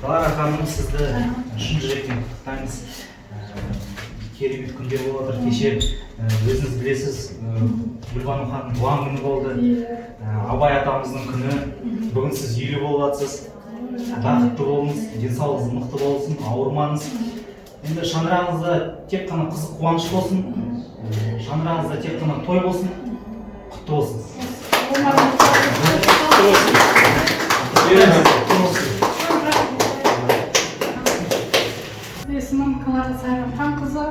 Клара ханым, сізді шын жүректен құттықтаймыз. Керемет күндер болып жатыр. Кеше, өзіңіз білесіз, Гүлбану ханым туған күні болды. Абай атамыздың күні. Бүгін сіз үйлі болып жатсыз. Бақытты болыңыз, денсаулығыңыз мықты болсын, ауырмаңыз. Енді шаңырағыңызда тек қана қызық, қуаныш болсын, шаңырағыңызда тек қана той болсын. Құтты болсын! Құтты болсын! Есімім Клара Сайрамханқызы.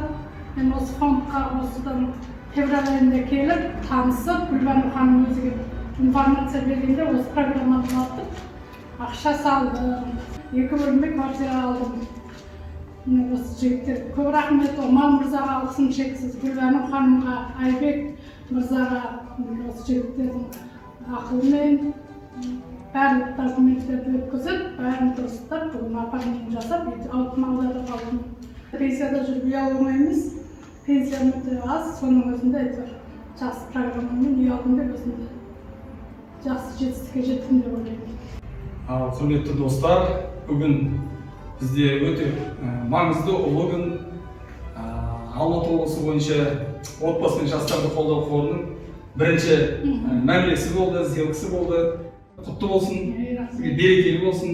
Мен осы фондқа осыдан февраль айында келіп, танысып, Гүлбану ханым өзі келіп информация бергенде, осы программаны ұнатып, ақша салдым, екі бөлме квартира алдым. Міне, осы жігіттерге көп рахмет. Омар мырзаға алғысым шексіз, Гүлбану ханымға, Айбек мырзаға. Міне, осы жігіттердің ақылымен барлық документтерді өткізіп, бәрін дұрыстап, бүгін оформление жасап, үйді аударып алдым. Пенсияда жүріп үй алу оңай емес, пенсиям өте аз, соның өзінде әйтеуір жақсы программамен үй алдым деп, өзімді жақсы жетістікке жеттім деп ойлаймын. Ал, құрметті достар, бүгін бізде өте маңызды, ұлы күн. Алматы облысы бойынша отбасы мен жастарды қолдау қорының бірінші мәмілесі болды, сделкасы болды. Құтты болсын, Ей, рахмет. сізге берекелі болсын.